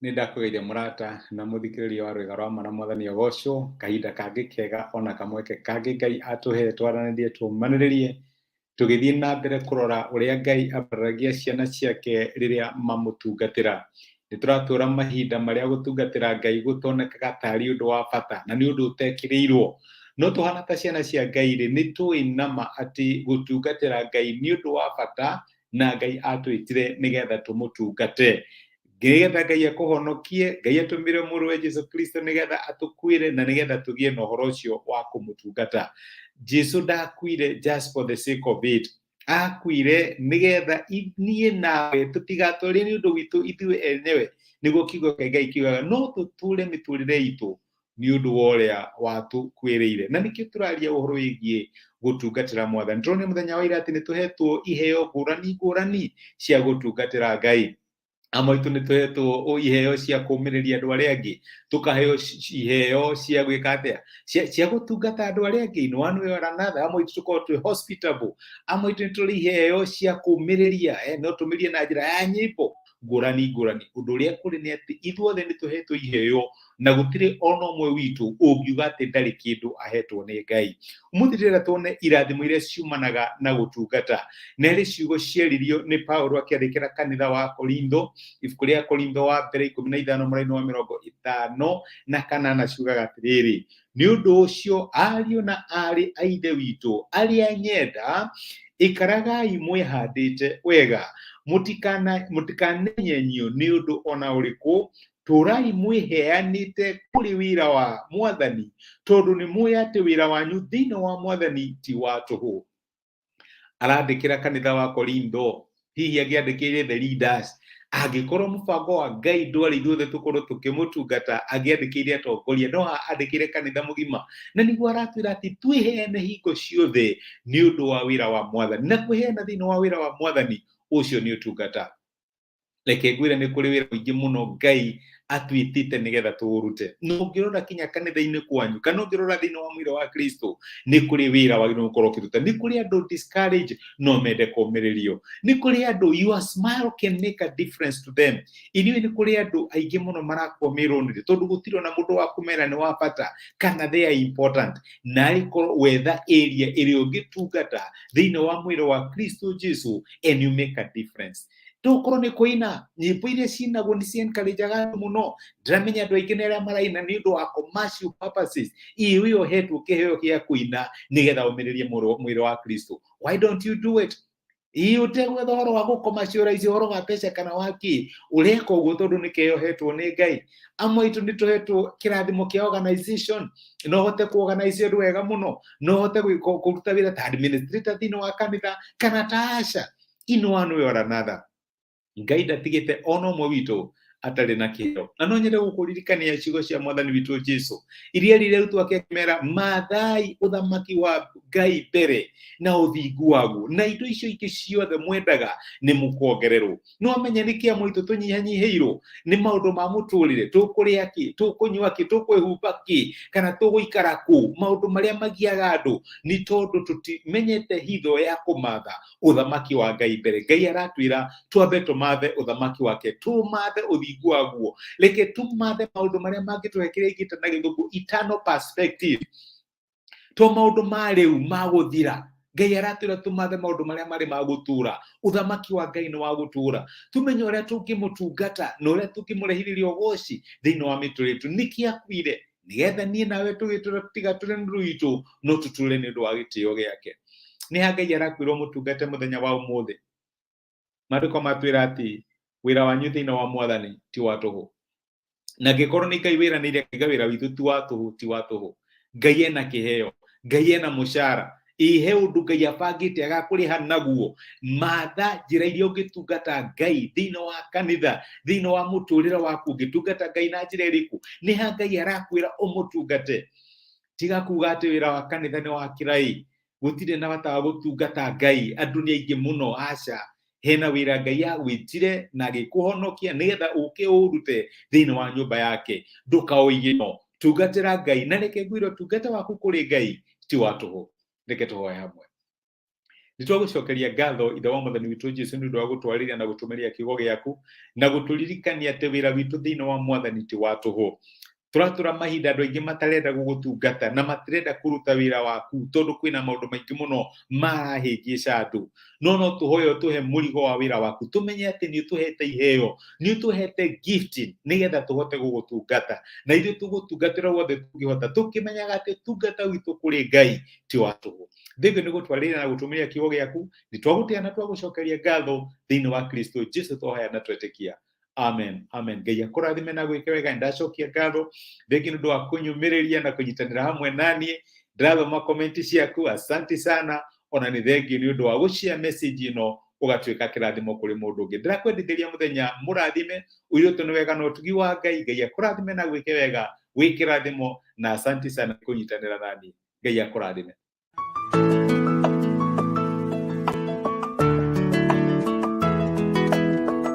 Nĩ ndakũgeithia mũrata na mũthikĩrĩria wa rwĩga rwa ma na mwathani agocwo kahinda kangĩ kega ona kamweke kangĩ Ngai atũhe twaranĩrie tũmanĩrĩrie tũgĩthiĩ na mbere kũrora ũrĩa Ngai ambararagia ciana ciake rĩrĩa mamũtungatĩra. Nĩ tũratũra mahinda marĩa gũtungatĩra Ngai gũtonekaga tarĩ ũndũ wa bata na nĩ ũndũ ũtekĩrĩirwo. No tũhana ta ciana cia Ngai rĩ, nĩ tũĩ nama atĩ gũtungatĩra Ngai nĩ ũndũ wa bata na Ngai atwĩtire nĩgetha tũmũtungate. Nĩgetha Ngai akũhonokie, Ngai atũmire mũrũwe Jesu Kristo nĩgetha atũkuĩre na nĩgetha tũgĩe na ũhoro ũcio wa kũmũtungata. Jesu ndakuire just for the sake of it. Akuire nĩgetha niĩ nawe tũtigatũre nĩ ũndũ witũ ithuĩ enyewe, nĩguo kiugo kĩa Ngai kiugaga, no tũtũre mĩtũrĩre itũ nĩ ũndũ wa ũrĩa watũkuĩrĩire. Na nĩkĩo tũraria ũhoro wĩgiĩ gũtungatĩra mwathani. Tũronire mũthenya wa ira atĩ nĩ tũhetwo iheo ngũrani ngũrani cia gũtungatĩra Ngai. Amwe aitũ nĩ tũhetwo iheo cia kũũmĩrĩria andũ arĩa angĩ, tũkaheo iheo cia gwĩka atĩa, cia gũtungata andũ arĩa angĩ in one way or another. Amwe aitũ tũkoragwo twĩ hospitable, amwe aitũ nĩ tũrĩ iheo cia kũũmĩrĩria, no tũmĩrie na njĩra ya nyĩmbo ngũrani ngũrani. Ũndũ ũrĩa kũrĩ nĩ atĩ ithuothe nĩ tũhetwo iheo na gũtirĩ ona ũmwe witũ ũngiuga atĩ ndarĩ kĩndũ ahetwo nĩ Ngai. Ũmũthĩ ndĩrenda tuone irathimo iria ciumanaga na gũtungata. Na harĩ ciugo ciaririo nĩ Paulo akĩandĩkĩra kanitha wa Korintho, ibuku rĩa Korintho wa mbere 15 mũraini wa 58 ciugaga atĩrĩrĩ, nĩ ũndũ ũcio ariũ na aarĩ a Ithe witũ arĩa nyenda, ikaragai mwĩhandĩte wega, mũtikanenyenyio nĩ ũndũ ona ũrĩkũ, tũrai mwĩheanĩte kũrĩ wĩra wa mwathani, tondũ nĩ mũĩ atĩ wĩra wanyu thĩinĩ wa mwathani ti wa tũhũ. Arandĩkĩra kanitha wa Korintho, hihi angĩandĩkĩire the leaders, angĩkorwo mũbango wa Ngai ndwarĩ ithuothe tũkorwo tũkĩmũtungata, angĩandĩkĩire atongoria, no andĩkĩire kanitha mũgima. Na nĩguo aratwĩra atĩ twĩheane hingo ciothe nĩ ũndũ wa wĩra wa mwathani. Na kwĩheana thĩinĩ wa wĩra wa mwathani, ũcio nĩ ũtungata. Reke ngwĩre nĩ kũrĩ wĩra mũingĩ mũno Ngai atwĩtĩte nĩgetha tũũrute. Na ũngĩrora kinya kanitha-inĩ kwanyu, kana ũngĩrora thĩinĩ wa mwĩrĩ wa Kristo, nĩ kũrĩ wĩra wagĩrĩirwo gũkorwo ũkĩruta. Nĩ kũrĩ andũ discourage no mende kũũmĩrĩrio. Nĩ kũrĩ andũ your smile can make a difference to them. Inyuĩ nĩ kũrĩ andũ aingĩ mũno marakwamĩrwo nĩ tondũ gũtirĩ ona mũndũ wa kũmera nĩ wa bata kana they are important. Na arĩkorwo wetha area ĩrĩa ũngĩtungata thĩinĩ wa mwĩrĩ wa Kristo Jesu and you make a difference. Tokorwo nĩ kũina, nyĩmbo iria cinagwo nĩ ciencourageaga andũ mũno. Ndĩramenya andũ aingĩ nĩ arĩa maraina nĩ ũndũ wa commercial purposes. Iwe ũhetwo kĩheo gĩa kũina nĩgetha ũmĩrĩrie mwĩrĩ wa Kristo. Why don't you do it? Ĩĩ ũtegwetha ũhoro wa gũ-commercialize ũhoro wa mbeca kana wa kĩ, ũreka ũguo tondũ nĩ kĩheo ũhetwo nĩ Ngai. Amwe aitũ nĩ tũhetwo kĩrathimo kĩa organization, no ũhote kũ-organize ũndũ wega mũno, no ũhote kũruta wĩra ta administrator thĩinĩ wa kanitha kana ta usher. In one way or another. Ngai ndatigĩte ona ũmwe witũ atarĩ na kĩheo. Na no nyende gũkũririkania ciugo cia mwathani witũ Jesu iria erire arutwo ake akĩmera, mathai ũthamaki wa Ngai mbere na ũthingu waguo, na indo icio ingĩ ciothe mwendaga nĩ mũkuongererwo. No amenye nĩ kĩ amwe aitũ tũnyihanyihĩirwo nĩ maũndũ ma mũtũrĩre, tũkũrĩa kĩ, tũkũnyua kĩ, tũkwĩhumba kĩ, kana tũgũikara kũ. Maũndũ marĩa magiaga andũ nĩ tondũ tũtimenyete hitho ya kũmatha ũthamaki wa Ngai mbere. Ngai aratwĩra twambe tũmathe ũthamaki wake, tũmathe ũthingu waguo, reke tũmathe maũndũ marĩa mangĩtũhe kĩrĩa ingĩta na gĩthũngũ eternal perspective, to maũndũ ma rĩu ma gũthira. Ngai aratwĩra tũmathe maũndũ marĩa marĩ ma gũtũra. Ũthamaki wa Ngai nĩ wa gũtũra. Tũmenye ũrĩa tũngĩmũtungata na ũrĩa tũngĩmũrehithĩria ũgoci thĩinĩ wa mĩtũrĩre itũ. Nĩkĩ akuire? Nĩgetha niĩ nawe tũgĩtũra tũtigatũre nĩ ũndũ witũ, no tũtũre nĩ ũndũ wa gĩtĩo gĩake. Nĩ ha Ngai arakwĩra ũmũtungate mũthenya wa ũmũthĩ? Maandĩko matwĩra atĩ wĩra wanyu thĩinĩ wa mwathani ti wa tũhũ. Na angĩkorwo nĩ Ngai wĩranĩire akauga wĩra witũ ti wa tũhũ, ti wa tũhũ. Ngai ena kĩheo, Ngai ena mũcara, ĩ he ũndũ Ngai abangĩte agakũrĩha naguo. Matha njĩra iria ũngĩtungata Ngai thĩinĩ wa kanitha, thĩinĩ wa mũtũrĩre waku, ũngĩtungata Ngai na njĩra ĩrĩkũ? Nĩ ha Ngai arakwĩra ũmũtungate? Tiga kuga atĩ wĩra wa kanitha nĩ wa kĩrai, gũtirĩ na bata wa gũtungata Ngai, andũ nĩ aingĩ mũno. Aca, hena wĩra Ngai agwĩtire na agĩkũhonokia nĩgetha ũke ũrute thĩinĩ wa nyũmba yake. Ndũkaũige no, tungatĩra Ngai, na reke ngwĩre ũtungata waku kũrĩ Ngai ti wa tũhũ. Reke tũhoe hamwe. Nĩ twagũcokeria ngatho Ithe wa Mwathani witũ Jesu nĩ ũndũ wa gũtwarĩria na gũtũmĩria kiugo gĩaku na gũtũririkania atĩ wĩra witũ thĩinĩ wa Mwathani ti wa tũhũ. Tũratũra mahinda andũ aingĩ matarenda gũgũtungata na matirenda kũruta wĩra waku tondũ kwĩna maũndũ maingĩ mũno marahĩngĩca andũ. No no tũhoye ũtũhe mũrigo wa wĩra waku, tũmenye atĩ nĩ ũtũhete iheo, nĩ ũtũhete gift nĩgetha tũhote gũgũtungata. Na ithuĩ tũgũtungatĩra wothe tũngĩhota tũkĩmenyaga atĩ tungata witũ kũrĩ Ngai ti wa tũhũ. Thengio nĩ gũtwarĩrĩra na gũtũmĩria kiugo gĩaku, nĩ twagũtĩa na twagũcokeria ngatho thĩinĩ wa Kristo Jesu twahoya na twetĩkia. Amen, amen. Ngai akũrathime na gwĩke wega. Ndacokia ngatho thengio nĩ ũndũ wa kũnyũmĩrĩria na kũnyitanĩra hamwe naniĩ. Ndĩrathoma komenti ciaku, asanti sana. Ona nĩ thengio nĩ ũndũ wa gũshare message ĩno ũgatuĩka kĩrathimo kũrĩ mũndũ ũngĩ. Ndĩrakwendithĩria mũthenya mũrathime, ũiyũrĩtwo nĩ wega na ũtugi wa Ngai. Ngai akũrathime na gwĩke wega, wĩ kĩrathimo, na asanti sana kũnyitanĩra naniĩ. Ngai akũrathime.